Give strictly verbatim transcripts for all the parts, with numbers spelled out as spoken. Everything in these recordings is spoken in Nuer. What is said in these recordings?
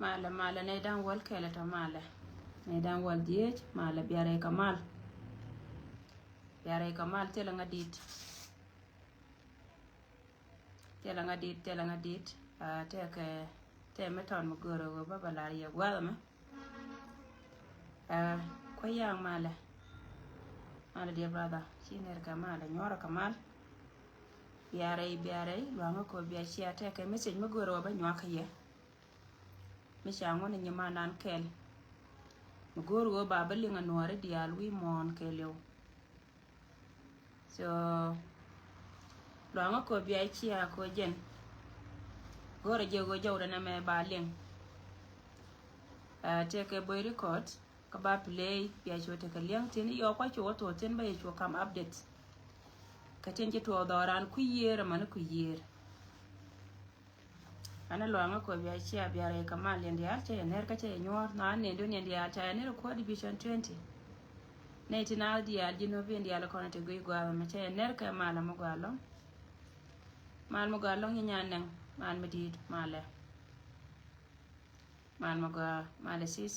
Malɛ, malɛ, nɛy da̱ŋ wäl kɛlɛ tɔ malɛ. Nɛy da̱ŋ wäl dhieec, malɛ, bia rɛy kɛ mal. Bia rɛy kɛ mal, thilɛ ŋa dit. Thilɛ ŋa dit, thilɛ ŋa dit. Ah, tɛkɛ, tɛ mi tɔn mi görä ɣöö bä bä lar yɛ gua̱a̱th ɛmɛ. Ah, kuäär yaŋ malɛ. Malɛ, dear brother, ci ner kɛ malɛ, nyuɔrɛ kɛ mal. Bia rɛy, bia rɛy, luaŋä kɔ bia cia tɛkɛ message mi görä ɣöö bä nyuak kɛ yɛ. Mi ca ŋuɔ̱n nyimandan kɛl. Mi go̱o̱r ɣöö ba bä liŋ a nuɔ̱ɔ̱ri diaal wi̱i̱ muɔ̱ɔ̱n kɛɛliw. So, luaŋä kɔ bia cia kɔ jɛn. Go̱o̱rä jɛ ɣöö jɔwdɛ nɛmɛ ba liŋ. Ah, tëëkɛ böi record, kä ba play, bia cu tekɛ liɛŋ tin yɔɔk kua cu wä thuɔ̱ɔ̱ tin bä yɛ cu kam update. Kä tin ci tuɔɔk dhɔran kui̱ yiëër amäni kui̱ yiëër. Ɛn a luaŋä kɔ bia cia bia rɛy kɛ mal yɛn diaal cɛ yɛ ner kä cɛ yɛ nyuɔ̱ɔ̱r na nɛn dun yɛn diaal ca yɛ ner kuɔ̱ division twenty. Nɛy ti na diaal ji̱ nöp yɛn diaal kɔn ti guiy gua̱a̱th ɛmɛ cɛ yɛ ner kɛ mal ɛmɔ gua̱a̱ lɔ̱ŋ. Mal mɔ gua̱a̱ lɔ̱ŋ nyi nyan nɛŋ, mal mi di̱i̱t, malɛ. Mal mɔ gua̱a̱, malɛ sis.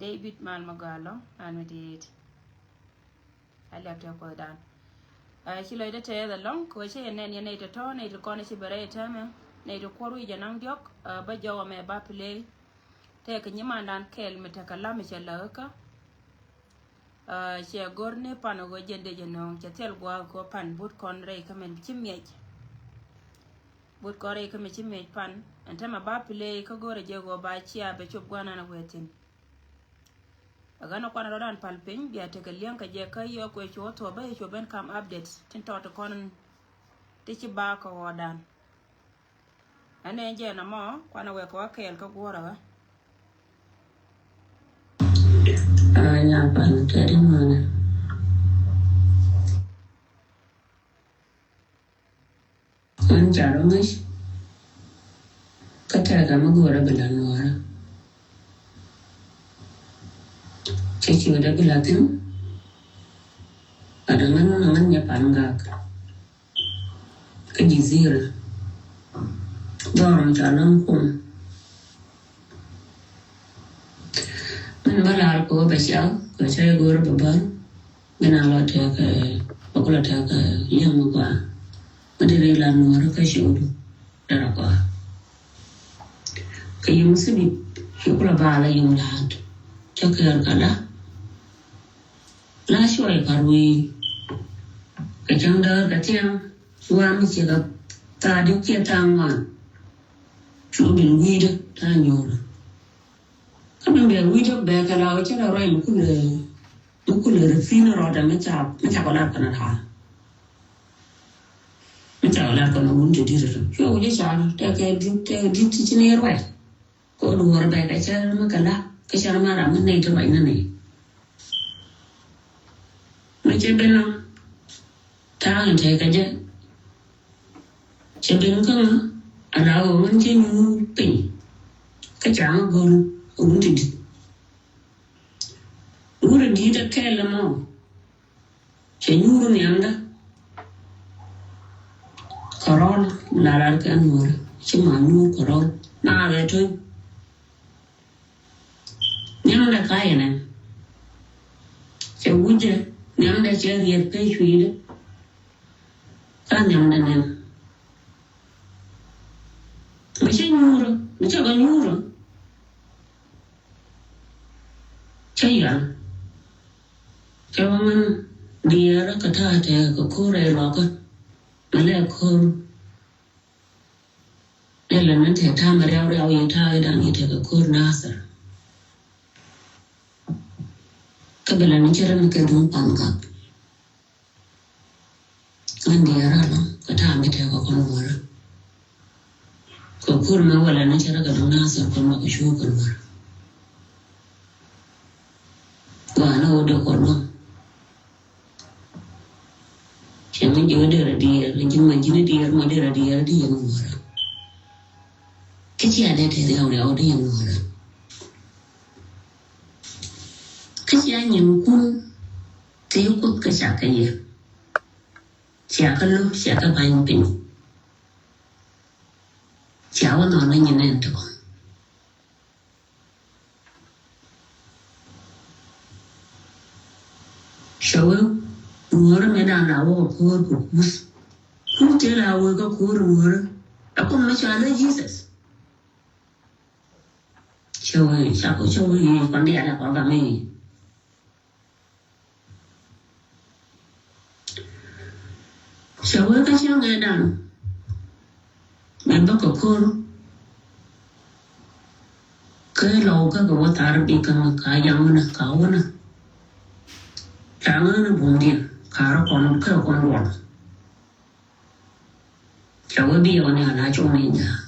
David, mal mɔ gua̱a̱ lɔ̱ŋ, mal mi di̱i̱t. A liak tɛ Kuothdan. Ah, ci lɔcdä tɛth ɛlɔ̱ŋ kɛ ɣöö cä yɛ nɛn yɛn nɛy tɔ̱tɔ̱, nɛy ti kɔn ci bɛ rɛy täämɛ, nɛy ti kuɔr wi̱c jɛ naŋ diɔ̱k. Ah, bä jɔw ɛmɛ ba play. Tɛkɛ nyimandan kɛl mi tekɛ lam mi cɛ läk kä. Ah, cɛ go̱r ni pan ɣöö jɛn dee jɛ nööŋ, cɛ thil gua̱a̱k kɛ ɣöö pan but kɔn rɛy kä mɛn ci miɛc. But kɔn rɛy kä mɛn ci miɛc pan. Ɛn täämɛ ba play kä go̱rɛ jɛ ɣöö ba cia bɛ cop gua̱a̱k nan a wee thi̱n. Ɛ ɣän ɛ kuan rɔ̱dan pal piny bia tekɛ liɛŋ kɛ jɛ kä yɛ kuɛ cu wä thuɔ̱ɔ̱p bä yɛ cu ben kam update tin tɔt kɔn ti ci ba kɛ ɣɔɔdan. Ɛn ɛ jɛ nɔmɔ kuan ɛ wek kɛ wä kɛɛl kä guɔ̱rä ɣä. Aa, nya pal tɛt in mɔnɛ. Ɣän ca rɔ ŋäc kä tɛɛkä mi go̱o̱rä bi la nuɔɔrä. Cä ciötdä bi la thi̱n. Kä dee ŋän ŋän nyɛ pan gak kä ji̱ dhirä. Dhɔr ca lɔ̱ŋ kum. Min bä lar kɛ wä bɛ ciak kɛ cä yɛ go̱o̱rä bɛ bär. Min a lɔ tɛk, bä kulɛ tɛk liɛŋ mi gɔaa. Mi deri la nuɔɔri kä ciötdu dara gɔaa. Kɛ yum thibit ci kulɛ bal a yum la̱a̱t. Cä kɛɛr kɛ la la cuɔy kar wi̱i̱. Kɛ cäŋ däär kɛ tiɛŋ. Cuam mi ciɛ kɛ thaat diɔ̱k ciɛ tha̱a̱ŋ ŋuan. Cu bin wi̱i̱dä ta̱a̱ nyuurä. Kä mi bɛ wi̱i̱dä bɛ kɛ la wä cä la ruac mi kulɛ, mi kulɛ rɛ thi̱n rɔɔdɛ mi ca, mi ca kɔ lat kɛn a ta̱a̱. Mi ca kɔ lat kɛn a wun te di̱t rɛ. Cuɛ wä jɛ ca tɛkɛ di̱t, tɛkɛ di̱t ti ci ni ruac. Kɛ duɔ̱ɔ̱r bɛ kɛ cär mi kɛ la kɛ cär ma ram mi nɛy ti ruac ni nɛy. Mi cɛ ben ɔ ta̱a̱ in tɛkɛ jɛ. Cɛ ben kä ŋa a la ɣöö ɣän cä nyuur piny. Kä ca ŋä go̱l a wun ti di̱t. Wurɛ di̱i̱t a kɛɛl ɛmɔ. Cɛ nyuur nhiamdä kɛ rɔl la lar kɛ nuɔrä ci ma nyuur kɛ rɔl na ɣɛ töny. Nhiamdä ka yɛ nɛn cɛ wujɛ nhiamdä cɛ riɛth pec cui̱dä. Ka nhiamdä nɛn mi cɛ nyuurä mi cɛ kɛ nyuurä. Cä yɔal cɛ wä ŋän diɛɛrä kɛ ta̱a̱ tɛɛk kɛ ko̱r rɛy luakä. Mɛ lɛ ko̱r lɛ lɛ mɛn tɛɛ ta̱a̱ mɛ riaw riaw yɛ ta̱a̱ idan yɛ tɛɛk kɛ ko̱r Nathir. Kä bɛ lɛ ni cɛ rɛ mi kɛ duŋ pan gak. Ŋän diɛɛrä lɔ kɛ ta̱a̱ mi tɛɛk kɛ kɔn wärä. Kɛ kur mɛ wala ni cärä kɛ dɔ̱ŋ Nathir kɔn bä kɛ cuɔ kɔn wärä. Gɔaa ni wä dee kɔn wä. Cɛ mi ji̱ wä dee rɛ diɛɛr, ji̱ ma ji̱ ni diɛɛr, ma dee rɛ diɛɛr, di yɛn wärä. Kä cia dee tɛ riaw riaw, di yɛn wärä. Kä cia nyinkun te Kuoth kä ca kɛ yɛ. Cia kä lo̱k, cia kä ba̱ny piny. Cia wä nhɔn ni nyin ɛn tɔ̱. wä kɛ ko̱o̱r kɛ kuth. Kuth tëë la wee kä ko̱o̱r Nuäärä. Ɛ kum mi cɔal i̱ Jesus. Cɛ wee, ca kɔ, cɛ wee, kɔn diaal ɛ kɔ gaŋ i̱. Cɛ wee kä cäŋ ëëdan. Mɛ bä kɛ ko̱r. Kä lɔw kä kɛ wä thar bi kä ka yaŋ wänä ka wänä. Ca ŋäänä buɔ̱mdiɛn ka rɔ kɔn kä kɔn duɔl. Cɛ wee bi yɔni a la cuŋ ni ja̱a̱.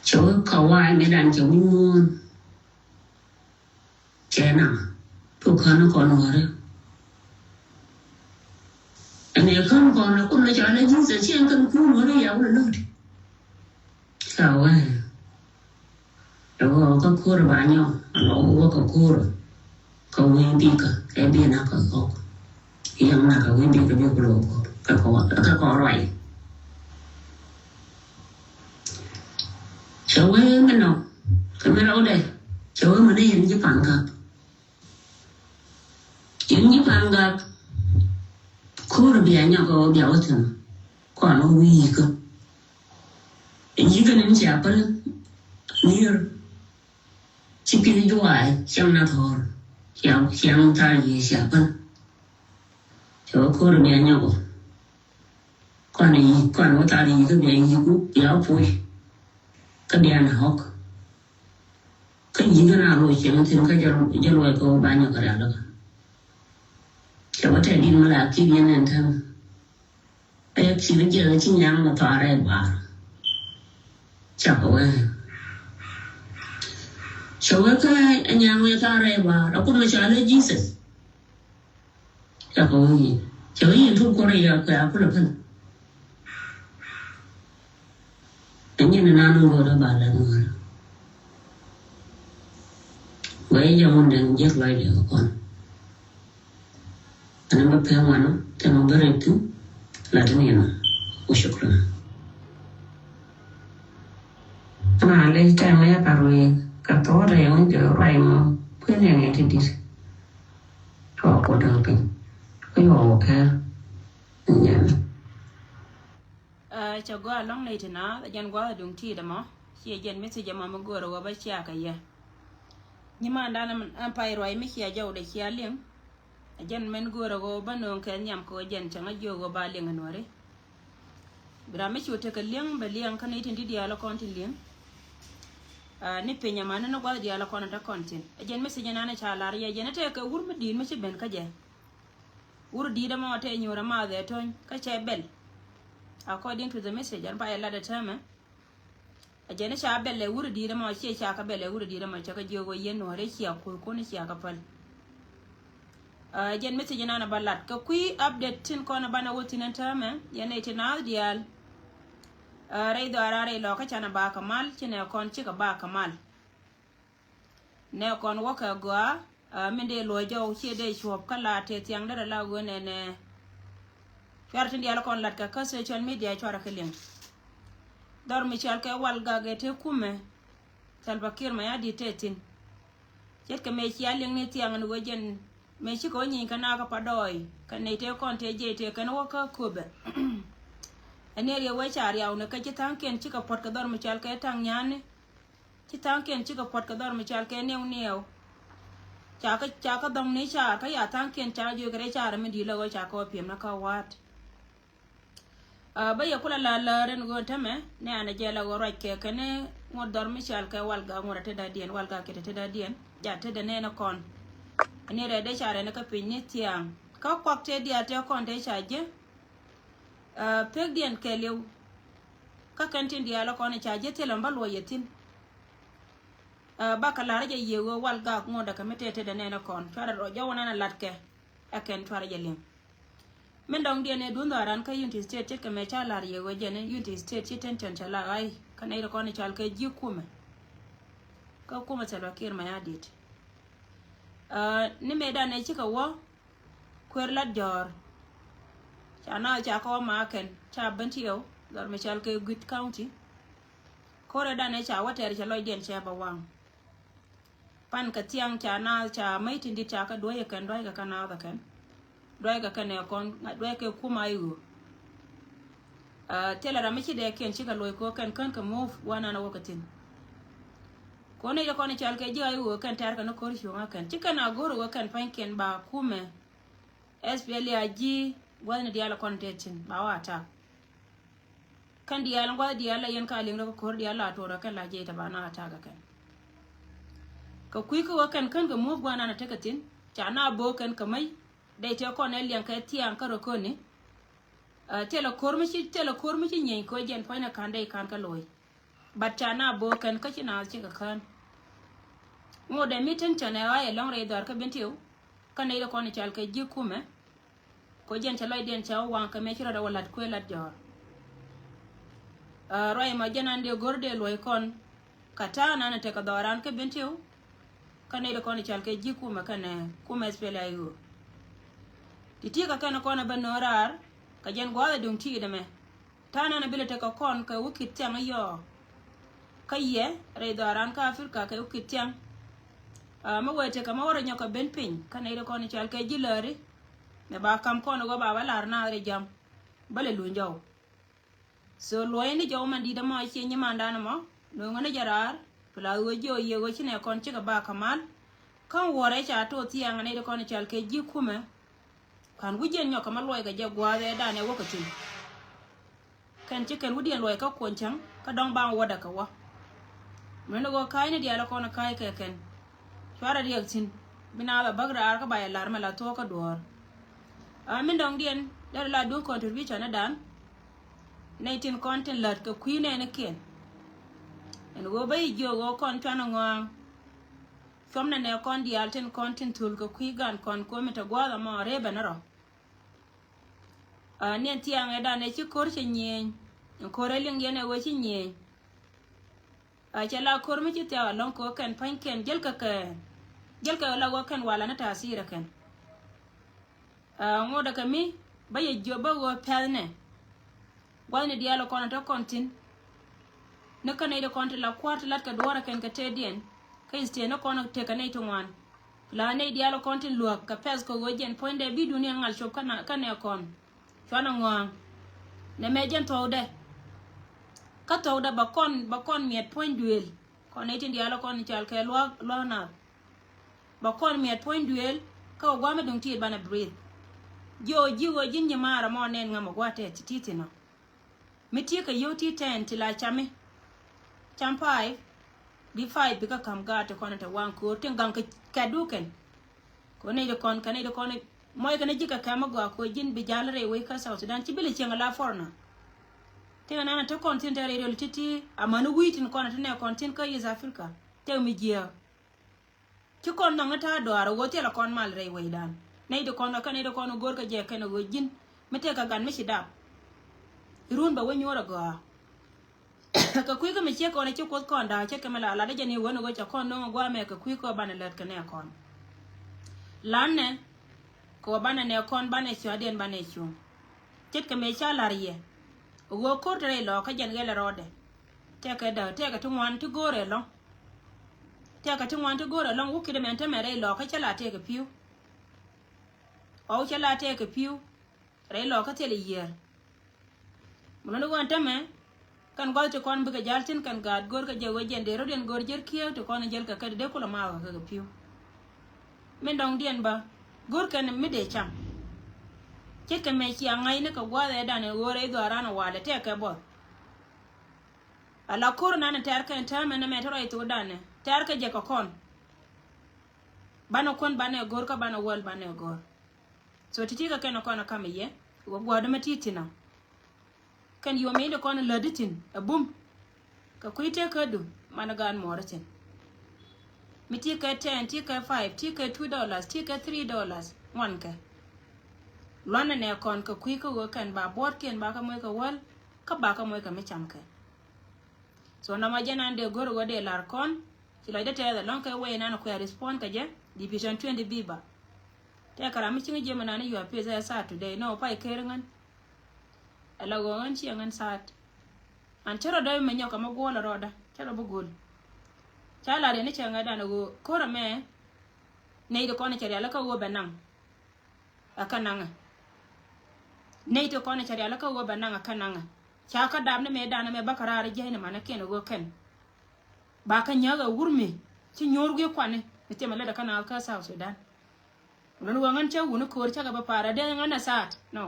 Cɛ wee ka wa̱a̱ mi dan cɛ wi̱i̱ muɔ̱ɔ̱n. Cɛ naŋ tu kän kɔn wääri. Ɛn ɛ kän kɔn ɛ kun ɛ cɔal ɛ Jesus cɛ ɛn kän kun wääri ya wä lɔt. Ka wee. Ɛ wä kä ko̱r ba nyɔk a lɔ wä kä ko̱r. Kä wi̱i̱ bikä ɛ bi na kä kɔk. Yɛn na kä wi̱i̱ bikä bi kulo kɔk kä kɔ kä kɔ ruay. Cɛ wee mi nɔ kä mi rɔw dɛ cɛ wee mi ni yɛn ji̱ pa̱n gak. Yɛn ji̱ pa̱n gak. Ko̱r bia nyɔk ɛ wä bia wä thi̱n kɔn wä wi̱i̱ kä. Ɛ ji̱ kä ni cia päl nier. Ci pi̱th juaay ciaŋ na thɔɔr ciaŋ ciaŋ thar yiëë cia päl. Cɛ wä ko̱r bia nyɔk ɔ. Kɔn yi kɔn wä thar yi kä bia yi ku bia wä puc. Kä bia na ɣɔk. Kä yi kä na loc ciaŋ thi̱n kä jɛ luɔc kɛ wä ba nyɔk kɛ rial kä. Cɛ wä tɛ dit mi la kik yɛn ɛn täämɛ. Ɛ ci ni jiɛk ci nyaŋ mi thɔarɛ baar. Cakɔ wee. Cɛ wee kä ɛ nyaŋ mi thɔarɛ baar a kum mi cɔal ɛ Jesus. Cakɔ wee. Cɛ wee yin tuk kuɔrɛ yɛ kɛ a kulɛ pɛn. Ɛ nyin ni nan ŋuɔt ɛ ba lɛ ŋuɔt. Wee yɛ ŋun den jiɛk lɔc dɛ kɔn. Ɛn bä pɛn wanɔ tɛmɛ bä rɛp thin la tin yɛn. Wa shukran. Malɛ tɛmɛ ya ka ruɛ ka thɔɔt ɛ yɛn jɛ ruay mɔ kuɛn yɛn ɛ ti dit. Tɔ ko dɔŋ piny. Ko yɔ wɔ kɛ nyɛn. Cɛ gɔaa lɔŋ nɛy ti naath ɛ jɛn gua̱a̱th ɛ duŋ ti̱i̱t ɛmɔ. Ciɛ jɛn message ɛmɔ mi go̱o̱rɛ wä bä ciakä yɛ. Nyimandan ɛn pay ruac mi cia jɔwdɛ cia liŋ. Ɛ jɛn mɛn go̱o̱rɛ ɣöö bä nööŋ kɛ nhiam kɛ ɣöö jɛn cäŋ a jiök ɣöö ba liŋ ɛ nuɔ̱ri. Bi ram mi cu tekɛ liŋ bɛ liɛŋ kä ni tin ti diaal ɛ kɔn tin liŋ. Ni piny ɛmani ni gua̱th diaal ɛ kɔn ɛ te kɔn thi̱n ɛ jɛn message ɛnan ɛ ca lar yɛ jɛn ɛ tɛkɛ wur mi di̱i̱t mi ci ben kä jɛ. Wur di̱i̱t ɛmɔ tɛ nyuur ɛ maath ɛ töny kä cɛ bɛl. According to the message ɛn pay ɛ lat ɛ täämɛ. Ɛ jɛn i̱ ca bɛl ɛ wur i̱ di̱i̱t ɛmɔ ciɛ ca kɛ bɛl ɛ wur i̱ di̱i̱t ɛmɔ cɛ kɛ jiök ɣöö yɛn nuɔ̱ɔ̱r i̱ cia kuth kun i̱ cia kɛ päl. Ɛ jɛn message inan ɛ ba lat kɛ kui̱ update tin kɔn ɛ banɛ wä thi̱n ɛn täämɛ yɛn nɛy ti naath diaal. Ɛ rɛy dhɔaaran rɛy lɔkä canɛ ba kɛ mal ci nɛ kɔn cikɛ ba kɛ mal. Nɛ kɔn wä kɛ gɔaa. Min dee luɔc jɔw ciɛ dee cuɔp kä la tëë thiaŋ derɛ la ɣöö nɛnɛ. Cuarɛ tin diaal kɔn latkɛ kä social media cuarɛ kɛ liŋ. Dhɔr mi cɔal kɛ Walgak ɛ tëë kumɛ. Salva Kiir Mayardit tëë thi̱n. Ce̱tkɛ mëë cia liŋ ni thiaŋ ni ɣöö jɛn mëë cikɛ wä nyieeny kɛ nakä pa dɔɔy kɛ nɛy tëë kɔn tëë jiɛc tëë kɛn wä kä köpɛ. Ɛ ni riɛw wee ca riaw ni kä ci tha̱a̱ŋkiɛn cikɛ puɔ̱t kɛ dhɔr mi cɔal kɛ Taŋ Nyani. Ci tha̱a̱ŋkiɛn cikɛ puɔ̱t kɛ dhɔr mi cɔal kɛ Niɛw Niɛw. Ca kä ca kä dhɔŋni car kä ya tha̱a̱ŋkiɛn ca jiök kɛ rɛy car mi di̱i̱t lɛ ɣöö ca kɛ wä piɛm na kä wa̱a̱t. Bä yɛ kulɛ la läär ɛn ɣöö tämɛ nɛ an ɛ jɛ lɛ ɣöö ruac kɛ kɛn ŋot dhɔr mi cɔal kɛ Walgak ŋot ɛ tetdadiɛn Walgak kɛ tetdadiɛn ja tetdɛ nɛn ɛ kɔn. Ɛn ni rɛɛ dee ca rɛn kä piny ni thia̱a̱ŋ kä kuak tëë diaal tëë kɔn tëë ca jiɛ. Pekdiɛn kɛɛliw kä kɛn tin diaal ɛ kɔn ɛ ca jiɛ thilɛ mɛ bä luɔc yɛ thi̱n. Bakɛ la̱r jɛ yiëë ɣöö Walgak ŋuɔ̱tdɛ kɛ mi tëë tetdɛ nɛn ɛ kɔn cuarɛ rɔ jɔwä nɛn ɛ la̱tkɛ. Ɛ kɛn cuarɛ jɛ liŋ. Min dɔŋdiɛn ëë duundhɔaran kä Unity State ce̱tkɛ mëë ca la̱r yiëë ɣöö jɛn Unity State ci tension cɛ la ɣa̱c kä nɛy ti kɔn i̱ cɔal kɛ ji̱ kumɛ. Kä kumɛ Salva Kiir Mayardit. Ni mëëdan ëë cikɛ wä kueer lat jɔ̱ɔ̱r. Ca naath ca kɛ wä maakɛn ca Bentiu dhɔr mi cɔal kɛ Guit County. Ko̱rɛ dan ëë ca wä tɛɛr cɛ lɔcdiɛn cɛ bɛ waŋ. Pan kɛ thiaŋ ca naath ca mäc tin dit ca kɛ duäc kɛ kɛn, duäc kɛ kɛn naath kɛ kɛn. Duäc kɛ kɛn ɛ kɔn, duäc kɛ kumɛ i̱ ɣöö. Thilɛ ram mi ci dɛɛkiɛn cikɛ loc kɛ ɣöö kɛn kän kɛ move guanan a wä kɛ thi̱n. Kɛ ɣöö nɛy ti kɔn i̱ cɔal kɛ ji̱ a i̱ ɣöö kɛn tɛ̈r kɛ ni ko̱r cuŋä kɛn. Ci kɛn a go̱r ɣöö kɛn pa̱nykiɛn ba kumɛ S P L A G gua̱thni diaal kɔn tɛth thi̱n ba wä attack. Kɛn diaal gua̱th diaal la yɛn ka liŋ rɔ kɛ ko̱r diaal la tuɔɔr kɛn la jiɛc tɛ ba na attack kɛn. Kɛ kui̱ kä wä kɛn kän kɛ muɔ̱th gua̱nan a tekɛ thi̱n ca na bo̱o̱k kɛn kɛ mäc. Dee tɛ kɔn ɛ liɛŋ kɛ thiaŋ kä rɔ köni. Thilɛ ko̱r mi ci, thilɛ ko̱r mi ci nyieny kɛ jɛn puɔ̱nynɛ ka̱n dee ka̱n kä lo̱c. But ca na bo̱o̱k kɛn kä ci naath cikɛ kään. Ŋot dee mi tension ɛ ɣa̱c ɛlɔ̱ŋ rɛy dhɔaar kä Bentiu. Kä nɛy ti kɔn i̱ cɔal kɛ ji̱ kumɛ. Kɛ jɛn cɛ lɔcdiɛn cɛ wä waŋ kɛ mëë ci rɔɔdɛ wä la̱t kuëë la̱t jɔ̱ɔ̱r. Ruac ɛmɔ jɛn an dee go̱r dee luɔ̱c kɔn. Kä ta̱a̱ nan ɛ tekɛ dhɔaaran kä Bentiu. Kä nɛy ti kɔn i̱ cɔal kɛ ji̱ kumɛ kɛnɛ kumɛ S P L A I O. Ti̱ti̱ kɛ kɛn kɔn ɛ bä nööŋ raar kɛ jɛn gua̱a̱th ɛ duŋ ti̱i̱t ɛmɛ. Ta̱a̱ nan ɛ bilɛ tekɛ kɔn kɛ wä ki̱t thiaŋ i̱ yɔɔ. Kä yɛ rɛy dhɔaaran kä Africa kɛ wä ki̱t thiaŋ. Mi wee tekɛ mi wä rɔ nyɔk kɛ ben piny kä nɛy ti kɔn i̱ cɔal kɛ ji̱ lääri. Mɛ ba kam kɔn i̱ ɣöö ba bä la̱r naath rɛy jam. Bä lɛ luny jɔw. So luɔ̱c ni jɔw man di̱t ɛmɔ cie nyimandan ɛmɔ. Nööŋä ni jɛ raar. Pla ɣöö jiɔ yɛ ɣöö ci nɛ kɔn cikɛ ba kä mal. Kä wuɔrɛ ca to̱ thiaŋ nɛy ti kɔn i̱ cɔal kɛ ji̱ kumɛ. Ka̱n wi̱c jɛn nyɔk kɛ ma luɔc kɛ jɛ gua̱a̱th ɛ danɛ wä kɛ thi̱n. Kɛn ci kɛn wi̱diɛn luɔc kä kuɔn cäŋ kä dɔ̱ŋ ba wädɛ kɛ wä. Mɛn ɣöö ka̱a̱cni diaal kɔn ka̱a̱c kɛ kɛn. Cuarɛ riɛk thi̱n bi naath a bäk raar kä ba yɛ la̱r mɛ la thuɔ̱k kä duɔ̱ɔ̱r. A min dɔ̱ŋdiɛn derɛ la duŋ contribution ni dan. Nɛy tin kɔn tin lät kɛ kui̱ nɛɛnikiɛn. Ɛn ɣöö bä yi jiök ɣöö kɔn cuan ɛ ŋɔ̱a̱ŋ. Cuɔm nɛ nɛ kɔn diaal tin kɔn tin thul kɛ kui̱ gan kɔn komi te gua̱a̱th ɛmɔ rëë ben rɔ. Niɛn thiaŋɛ danɛ ci ko̱r cɛ nyieny. Ko̱r ɛ liŋ yɛn ɛ wee ci nyieny. Cɛ la ko̱r mi ci thiaŋ ɛlɔ̱ŋ kɛ wä kɛn pa̱nykiɛn jälkɛ kɛ jälkɛ la wä kɛn walɛ ni ta̱a̱ si̱i̱rɛ kɛn. Ŋotdɛ kɛ mi bä yɛ jiöp bä ɣöö pɛ̈thnɛ. Gua̱thni diaal kɔn ɛ te kɔn thi̱n. Ni kä nɛy ti kɔn ti la kua̱r ti la̱t kɛ duɔ̱ɔ̱rɛ kɛn kɛ tëëdiɛn. Kä i̱ thieen ni kɔn tekɛ nɛy ti ŋuan. La nɛy diaal kɔn ti luäk kɛ pɛ̈th kɛ ɣöö jɛn puɔ̱nydɛ bi duniɛn ŋal cop kä nɛ kɔn. Cuanɛ ŋɔ̱a̱ŋ. Nɛ mɛ jɛn thuɔ̱kdɛ. Kä thuɔ̱kdɛ bɛ kɔn bɛ kɔn miɛt puɔ̱ny duëël. Kɔn nɛy tin diaal kɔn i̱ cɔal kɛ lua̱a̱k lua̱a̱k naath. Bɛ kɔn miɛt puɔ̱ny duëël kä kɛ gua̱a̱th mi duŋ ti̱i̱t banɛ breathe. Ji̱ ɣöö ji̱ ɣöö ji̱n nyimaarä mɔ nɛn ŋämɛ gua̱a̱th tɛth ti ti thi̱n ɔ. Mi ti̱i̱ kɛ yio̱w ti ten ti la cami. Cam five. Di five bikɛ ka̱m gaat ti kɔn in te waŋ köör tin gaŋ kɛ kɛt dukɛn. Kɛ nɛy ti kɔn kɛ nɛy ti kɔn mɔc kɛn ji̱ kɛ kɛm mi gɔaa kɛ ji̱n bi ja̱l rɛy wec kä South Sudan ci bi lɛ cieŋ ala foreigner. Tin kɛ nan te kɔn tin te rɛy riɛl ti̱ti̱ amäni wi̱i̱ tin kɔn ti nɛ kɔn tin kä East Africa. Tëk mi jiääk. Ci kɔn nhɔŋ ni ta̱a̱ dɔaar ɣöö thilɛ kɔn mal rɛy wecdan. Nɛy ti kɔn kä nɛy ti kɔn go̱r kɛ jɛ kɛn ɣöö ji̱n mi tëëk kɛ gat mi ci dap. Run bɛ wä nyuɔ̱ɔ̱r agɔaa. Kɛ kui̱ kä mi ciek kɔn ci kuoth kɔn da̱a̱ ce̱tkɛ mi la lat jɛ ni wen ɣöö cɛ kɔn no̱o̱ŋ gua̱a̱mɛ kɛ kui̱ kä banɛ lät kɛ nɛ kɔn. Lanɛ kɛ wä banɛ nɛ kɔn banɛ cua̱diɛn banɛ cuŋ. Ce̱tkɛ mi ca la̱r yɛ ɣöö ko̱r te rɛy lɔɔkä jɛn ɣɛl rɔɔdɛ. Tɛkɛ däk tɛkɛ ti ŋuan ti go̱o̱rɛ lɔ̱ŋ. Tɛkɛ ti ŋuan ti go̱o̱rɛ lɔ̱ŋ wä ki̱t ɛmɛn te mɛ rɛy lɔɔkä cä la tɛkɛ pi̱w. Ɣɔw cä la tɛkɛ pi̱w. Rɛy lɔɔkä thilɛ yiër. Mun ni ɣöö ɛn tämɛ kɛn gua̱th ti kɔn bikɛ ja̱l thi̱n kɛn gaat go̱o̱r kɛ jɛ wee jɛn dee rɔ̱diɛn go̱o̱r jär kiɛɛk ti kɔn jäl kɛ kɛ ti dee kulɛ maath kɛ kɛ pi̱w. Min dɔ̱ŋdiɛn bä go̱o̱r kɛn mi dee cam. Ce̱tkɛ mɛ cia ŋa̱cni kɛ gua̱th ɛ dan ɛ ɣöö rɛy dhɔaaran ɛ walɛ tɛkɛ buɔth. Ala ko̱r nan ɛ tɛ̈r kɛn täämɛ nɛmɛ te rɔy thokdan ɛ tɛ̈r kɛ jɛ kɛ kɔn. Banɛ kuän banɛ go̱o̱r kä banɛ wäl banɛ go̱o̱r. So ti̱ti̱ kɛ kɛn kɔn kamɛ yɛ wä gua̱a̱r dämɛ ti̱ti̱ nɔ. Kɛn yuɔm in ti kɔn lätdi thi̱n ɛ bum. Kɛ kui̱ tëëkädu man gaat muɔɔri thi̱n. Mi ti kɛ ten, ti kɛ five, ti kɛ two dollars, ti kɛ three dollars ŋuankɛ. Luanɛ nɛ kɔn kɛ kui̱ kä ɣöö kɛn ba buɔ̱ɔ̱tkiɛn ba kɛ moc kɛ wäl kä ba kɛ moc kɛ mi camkɛ. So nɔmɔ jɛn an dee go̱r ɣöö dee la̱r kɔn. Ci lɔcdä tɛɛth ɛlɔ̱ŋ kɛ wee nan kuɛ respond kɛ jɛ. Division twenty biba. Tɛkɛ ram mi cieŋ jiɛm ɛnan i̱ yua̱ pith ɛ Saturday nɔ pay ker ŋän. Ɛla ɣöö ɣän ciɛ ŋän Sat. An cä rɔ dɔ̱ mɛ nyɔk kɛ mɛ guɔl ɛ rɔɔdä cä rɔ bi gul. Ca lar yɛn ni cɛ ŋɛ dan ɛ ɣöö ko̱r ɛmɛ nɛy ti kɔn cɛ rial kä ɣöö bɛ naŋ ɛ kä naŋɛ. Nɛy ti kɔn cɛ rial kä ɣöö bɛ naŋ ɛ kä naŋɛ. Ca kä dap ni mëë dan ɛmɛ bä kä raar jiɛc ni manɛ kiɛn ɛ ɣöö kɛn ba kä nyäk ɛ wur mi ci nyuur gui̱ kuani ni thiɛmɛ lätdɛ kä naath kä South Sudan. Wulän wä ŋän cä wuni ko̱r cä kɛ bä pa̱a̱r ɛ dee ŋän ɛ saat nɔ.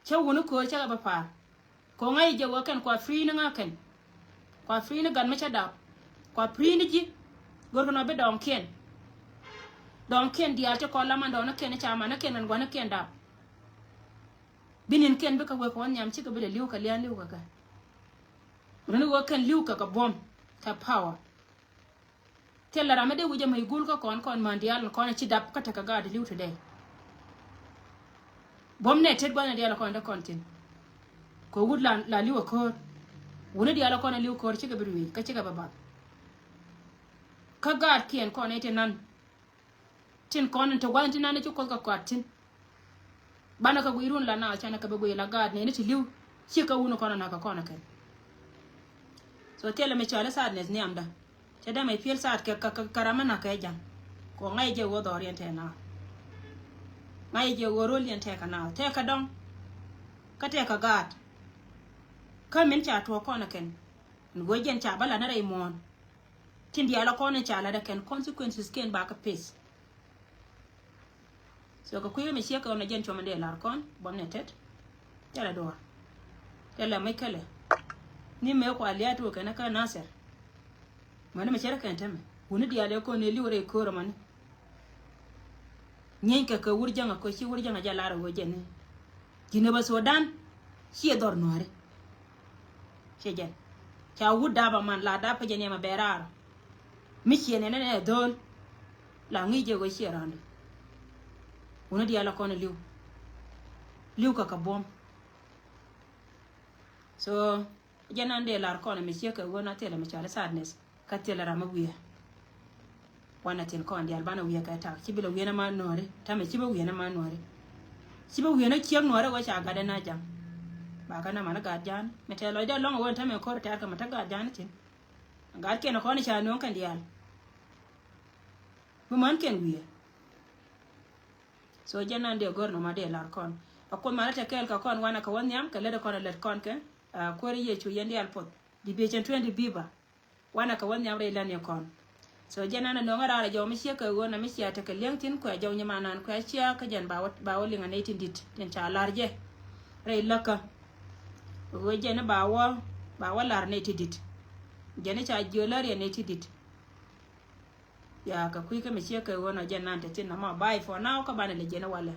Cä wuni ko̱r cä kɛ bä pa̱a̱r. Kɛ ŋa̱c jɛ wä kɛn kua free ni ŋa̱ kɛn. Kua free ni gat mi cä dap. Kua free ni ji̱. Go̱rkɛ nɔ bi dɔɔŋkiɛn. Dɔɔŋkiɛn diaal ti kɔn la man dɔɔŋkiɛn ni ca man ni kiɛn kɛn gua̱n ni kiɛn dap. Bi ni̱n kiɛn bikɛ wek kɛ wä nhiam cikɛ bi lɛ li̱w kɛ lia̱a̱n li̱w kɛ kɛ. Wulän wä kɛn li̱w kɛ kɛ buɔ̱m kɛ power. Thilɛ ram mi dee wi̱c ɛmɛ i̱ gul kä kɔn kɔn män diaal in kɔn ci dap kä tekɛ gaat li̱w today. Buɔ̱m nɛ tet gua̱n diaal kɔn dee kɔn thi̱n. Kɛ wut la, la li̱w ɛ ko̱r. Wuni diaal kɔn li̱w ko̱r cikɛ bi ruëëc kä cikɛ bɛ bath. Kä gaatkiɛn kɔn i̱ ti nan. Tin kɔn in te gua̱n ti nan i̱ ci kuoth kɛ kɔat thi̱n. Banɛ kɛ guiy run la naath canɛ kɛ bi guiy la gaat nɛɛni ti li̱w. Cikɛ wuni kɔn in nakä kɔn in kɛn. So thilɛ mi cɔali sadness nhiamdä. Cɛ dee mɛ piel saat kɛ, kɛ, kɛ, kɛ ram mi nakä ja̱ŋ. Kɛ ŋa̱c jɛ ɣöö dhɔriɛn tɛɛ naath. Ŋa̱c jɛ ɣöö roliɛn tɛɛ kɛ naath. Tɛɛ kɛ dɔ̱ŋ. Kä tɛɛ kɛ gaat. Kä min ca tuɔɔk kɔn in kɛn. Ni ɣöö jɛn ca bä lat ni rɛy muɔ̱ɔ̱n. Tin diaal kɔn in ca lat ɛ kɛn consequences kiɛn ba kɛ face. So kɛ kui̱ mi ciek kɛ ɣän a jɛn cuɔmɛ dee lar kɔn buɔ̱m nɛ tet. Thilɛ duɔ̱ɔ̱r. Thilɛ mec kɛlɛ. Ni mëë kua lia̱a̱t wä kɛn kä Nasir. Mäni mi cɛ rɛ kɛn tämɛ wuni diaal ɛ kɔn ɛ li̱w rɛy köör ɛmɔni. Nyieeny kɛ kɛ wur jäŋä kɛ ci wur jäŋä jɛ lar ɛ wee jɛn ni. Jinubä Sudan ciɛ dhɔr nuääri. Ciɛ jɛn ca wut dap aman la dap pä jɛ ni ɛmɛ bɛ raar. Mi ciɛ nɛnɛ nɛ dhöl. La ŋi̱i̱c jɛ ɣöö ciɛ rɔ̱ndɛ. Wuni diaal a kɔn li̱w. Li̱w kɛ kɛ buɔ̱m. So jɛ nan dee lar kɔn mi ciek kɛ ɣöö na thilɛ mi cɔal i̱ sadness. Kä thilɛ ram mi wiee. Wanɛ thin kɔn diaal banɛ wiee kɛ tak ci bi lɛ wiee nɛ ma nuɔ̱ɔ̱ri. Tamɛ ci bi wiee nɛ ma nuɔ̱ɔ̱ri. Ci bi wiee nɛ ciek nuɔ̱ɔ̱ri ɣöö ca gat ɛn a ja̱ŋ. Ba kä nɛ man i̱ gat ja̱a̱n mi tɛɛ lɔcdɛ lɔ̱ŋ ɣöö ɛn tamɛ ko̱r tɛ̈r kɛ mi te gat ja̱a̱n ithin. Gatkiɛn kɔn ca nööŋ kɛn diaal. Bi män kɛn wiee. So jɛn nan dee gör nɔma dee lar kɔn. A kuoth man a te kɛɛl kɛ kɔn wanɛ kɛ wä nhiam kɛ lät kɔn a lät kɔn kɛ. A kuäär Yecu yɛn diaal puɔth. Di biecɛn tueŋ di biba. Wanɛ kɛ wä nhiam rɛy län yɛ kɔn. So jɛn nan a nööŋ a raar a jɔw mi ciek kɛ ɣöö na mi cia tekɛ li̱eŋ thi̱n kuɛ jɔw nyimanan kuɛ cia kä jɛn ba wä, ba wä liŋ a nɛy tin di̱t tin ca lar jɛ. Rɛy läkä. Ɣöö jɛn ba wä, ba wä lar nɛy tin di̱t. Jɛn ca jiö lär yɛ nɛy tin di̱t. Ya kɛ kui̱ kä mi ciek kɛ ɣöö nɔ jɛn nan te thin nɔmɔ bye for now kä banɛ lɛ jiɛn walɛ.